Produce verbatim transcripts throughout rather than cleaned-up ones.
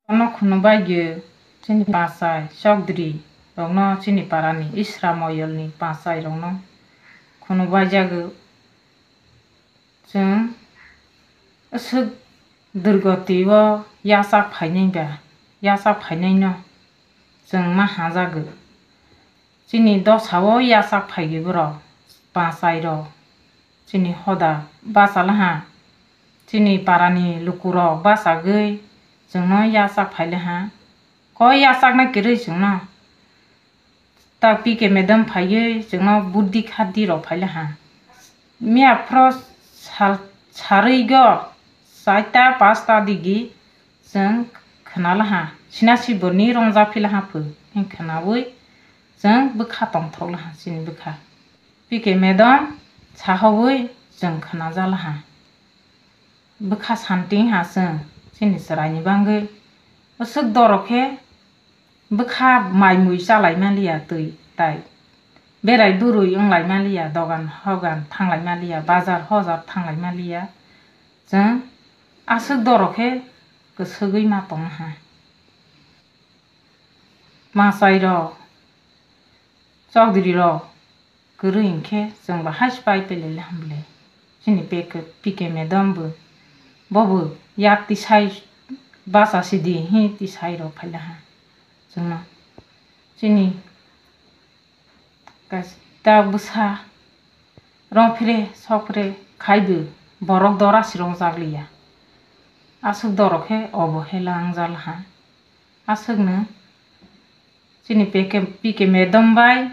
Ano khunu bai ge chini pachai chokdri rokno, chini parani Isra moyolni pachai rokno khunu bai jago. Chwng aswk durgoti o yachak phainai ba, yachak phainaino chwng ma hajago. Chini dosao yachak phaigwi borok, pachai rok, chini hoda bachalaha, chini parani lukurok bachagwi chwngno yachak phailaha. Koi yachakna kwrwi chwngno. Ta P K madam phaiwi chwngno buddi khaddi rok phailaha. Miya phro sal-, sarwi go chaita pasta digi chwng khnalaha. Sinasi boni rongja philaha phu. Hing khnawi chwng bwkha tongthok laha chini bwkha. P K madam sahowi chwng khnajalaha. Bwkha santing ha chwng chini chwraini bangwi. Aswk doro khe bwkha mai mui chalai maliya twi tai. Berai burui wnglai maliya, dogan hogan thanglai maliya, bazar hojar thanglai maliya. Chwng aswk doro khe kwswgwi ma tongha. Machai rok, chokdri rok, kwrwi hinkhe chwng bo hai se pai pele le hamle. Chini P K, P K madam bo, bo bo yak tisai bacha sidi hi tisai rok phailaha. Chwngno chini kaisa bwsa rong phre sok phre khai bo borok dora si rong jak liya. Aswk doro khe obo hela wng jak laha. Aswkno chini P K, P K madam bai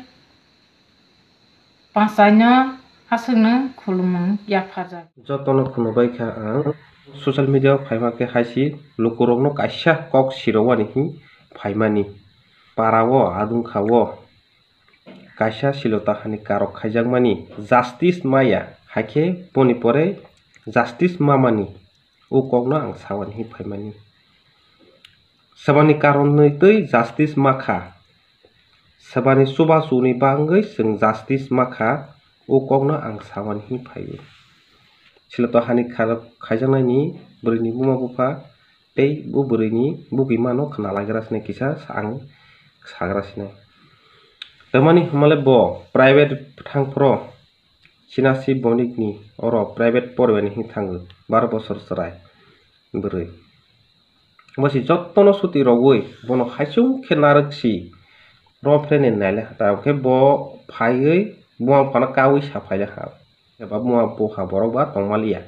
Pachaino aswkno khulumung yapharjak. Jotono khulumbai kha ang. Social media o phaima khe haisi lukurokno kaisa kok sirowani hi phaimani. Para o adung kha o kaisa silota hani karok khaijakmani justice maya, haikhe boni pore justice mamani. O kokno ang sawani hi phaimani. Swbani karonwi twi justice ma kha. Swbani chubachuni bangwi chwng justice ma kha. O kokno ang sawani hi phaiwi. Siloto hani kharok khaijaknaini bwrwini buma bupha tei o bwrwini bugwi mano khna laigra sinai kisa ang sagra sinai. Tamani hwnmale bo private thang phro. Sinasi bonikni oro private poribani hing thango, baro bosor chwrai bwrwi. Bo si jottono suti rogwi bono haichung khe narwk si ro phreni naile hata, hwnkhe bo phaiwi buma buphano kaui sa phaile ha, eba buma bupha borok ba tongmaliya,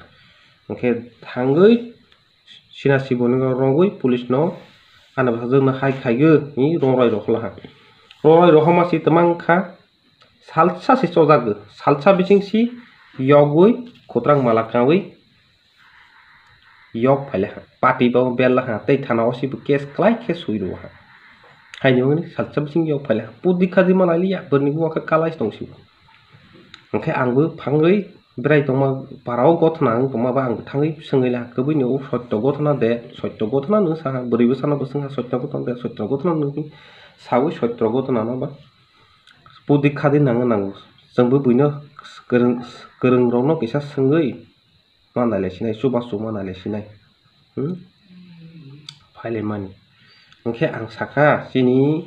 hwnkhe thangwi Sinasi bono rogwi police no, "Ani bwsajwk no hai khaio," hinwi rongrai rohorlaha. Rongrai rohorma si twmang kha, salsa se chojagwi, salsa bising si yogwi khutrang mala kaui yok phailaha. Pati bo berlaha tei thana o si bo case kwlai khe swi rwha. Haini hwnwi salsa bising yok phailaha. Pudi khaji manaliya, bwrwini buma khe kalai tong si bo. Hwnkhe ang bo phangwi berai tongma, para o gothona wng tongma ba ang bo thangwi swngwi laha, kwbwini o sotto gothona de, sotto gothona nw saha, bwrwi bwsano bo swngha sotto gothona de, sotto gothona nw sawi sotto gothona no ba pudi khadi nangwi nango. Chwng bo buino kwrwng, kwrwng rokno kisa swngwi ma naile sinai, chubachu ma naile sinai. Hmm? Phailaimani. Hwnkhe ang sakha chini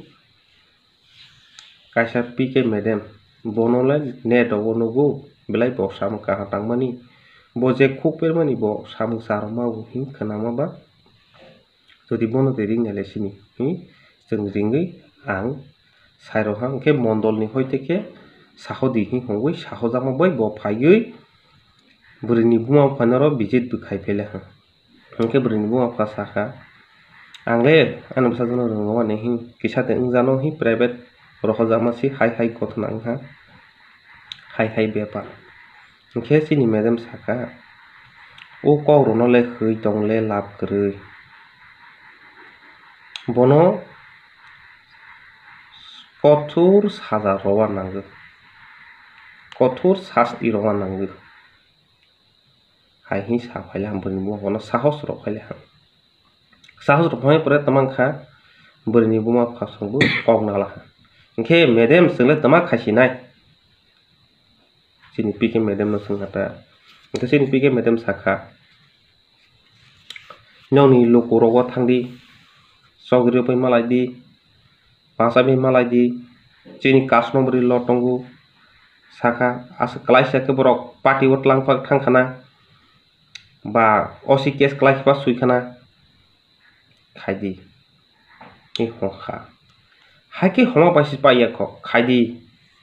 kaisa P K madam, bono le net rogo nugo, belai bo samung kaham tangmani. Bo je khuk permani bo samung charwma bo hin khwnama ba. Jodi bono de ring naile sini, hi, chwng ringwi ang sai rok ha, hwnkhe mondol ni hoi te khe saho di hi hongwi saho jakma bai bo phaiwi bwrwini buma bupha no oro visit bo khai phaile ha. Hwnkhe bwrwini buma bupha sakha, "Ang le ani bwsajwk no rwngmani hi kisa de wngjano hi private rohorjakma si hai hai gothona wngha, hai hai bepar." Hwnkhe chini madam sakha, "O kok rokno le hwi tong le lab kwrwi. Bono kothor saja rwna nangwi, kothor sasti rwna nangwi." Hai hi sa phaile ham bwrwini buma bono sahos rok phaile ham. Sahos rok phai pore tamang kha bwrwini buma bupha songbo kok nala ha. Hwnkhe madam chwng le tama khai sinai? Chini P K madam no swngkha ta. Hwnkhe chini P K madam sakha, "Nokni luku rogo thangdi, chokri bai malai di, pacha bai malai di, chini customary law tongo, saka aswk klaisa khe borok party o twlang phak thang khana, ba O C case klai khe ba sui khana, khai di, tei hong kha. Hai khe homa bai se pai ya kho, khai di,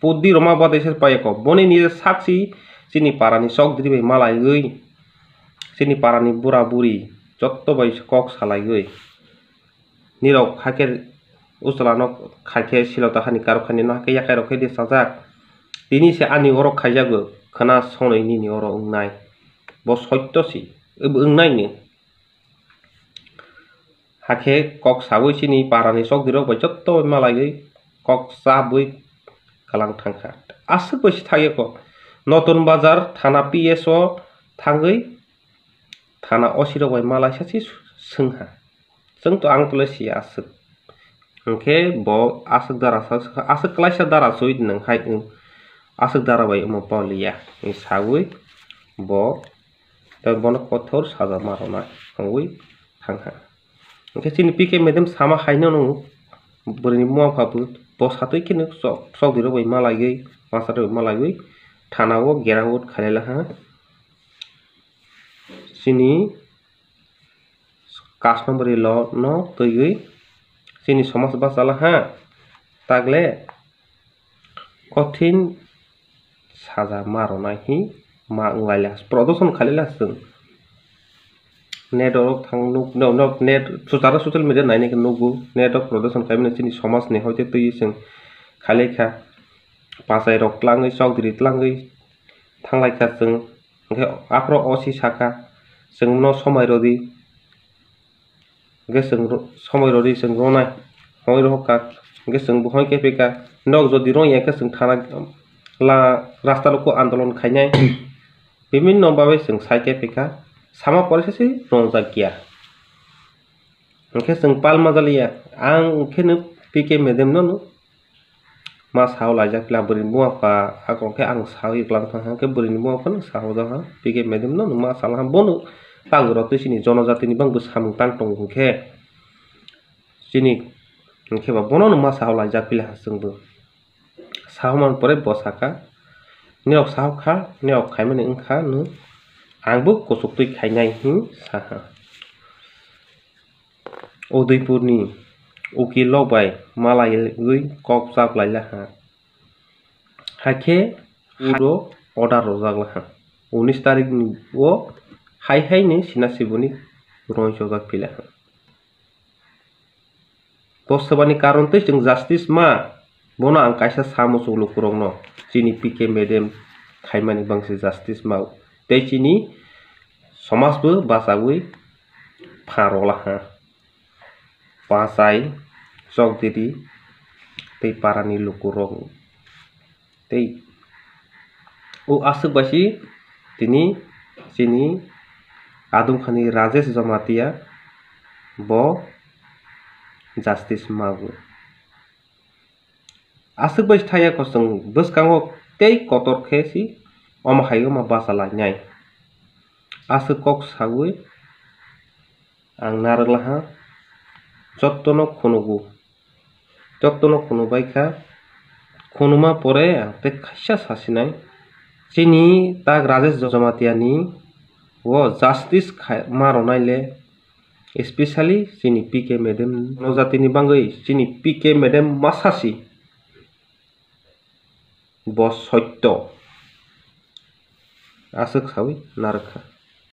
puddi roma badai se pai ya kho, boni nije sak si chini para ni chokdiri bai malaiwi, chini para ni bura buri jotto bai se kok salaiwi. Nirok hakhe uchalano khaikhe silota hani karokani no hakhe yakai rok khe di sajak. Tini se ani oro khaijago, khna sonoi nini oro wngnai. Bo sotto si, wngnai ni. Hakhe kok sawi chini parani chokdirok bai jotto malaiwi kok chabwi kalang thangkha. Aswk bai se thangya kok. Notun Bazar thana P S o thangwi thana O C rok bai malaisa se swngha. Chwng to ang tole si aswk. Hwnkhe bo aswk dara sa, aswk klaisa dara soi nwng hai wng. Aswk dara bai omo pau liya. Ni sawi bo tei bono kothor saja ma rwna wngwi thangkha. Hwnkhe chini P K madam sama haino nw bwrwini buma pha bo, bo satwi kheno chok, chokdiro bai malaiwi, master bai malaiwi thana o gera o khalai laha. Chini customary law no twiwi chini somaj bachalaha, tagle kothin saja ma rwnai hi ma wng lai la, prodorshon khalai la chwng. Net o thang nuk, no, no, net, sucharo social media nainai khe nukgo, net o prodorshon khaimani chini somaj ni hoite twiwi chwng khalai kha, pachai rok tlangwi, chokdiri tlangwi thanglai kha chwng. Hwnkhe aphuru O C saka, "Chwngno somai rwdi." Hwnkhe chwng ro-, somai rwdi chwng rwnai, hoi rohorkha. Hwnkhe chwng bo hoi khe phikha, nok jodi rwngya khe chwng thana la, rasta luku andolon khainai. Bibhinno babe chwng sai khe phikha, sama poresa se rwngjak ya. Hwnkhe chwng pal ma jaliya, ang kheno P K madam no no ma sao laijak pila bwrwini buma pha, ako khe ang sao iklang thang khe bwrwini buma phano sao jak ha, P K madam no ma sala ha, bono tang rw twi chini jonojatini bang bw samung tang tongo hwnkhe chini hwnkhe ba bono no ma sao laijak pila ha chwng bw. Sao man pore bo saka, "Nirok sao kha, nirok khaimani wng kha nw, ang bw kuchuk twi khainai," hin sa ha. Udaipurni ukil rok bai malaiwi kok chaplai laha. Hakhe uro order rwjak laha. Unis tarikni o hai hai ni sina siboni roi chojak phi laha. Bo swbani karon tei chwng justice ma, bono ang kaisa samo chwng lukurokno, chini P K madam khaimani bangsi justice ma, tei chini somaj bo bachagwi pha rwlaha. Pachai, chokdiri tei parani lukurok tei o aswk bai si tini chini Adamkhani Rajesh Jamatia bo justice mago. Aswk bai thaya kosong bwskango tei kotor khe si omo hai omo bacha lainai. Aswk kok sawi ang narwk laha, jottono khunugo. Jottono khunu bai kha. Khunuma pore ang tei khaisa sasinai. Chini tak Rajesh Jamatia ni o justice khai ma rwnai le, especially chini P K madam no jatini bangwi chini P K madam masa si bo sotto aswk sawi narwk kha.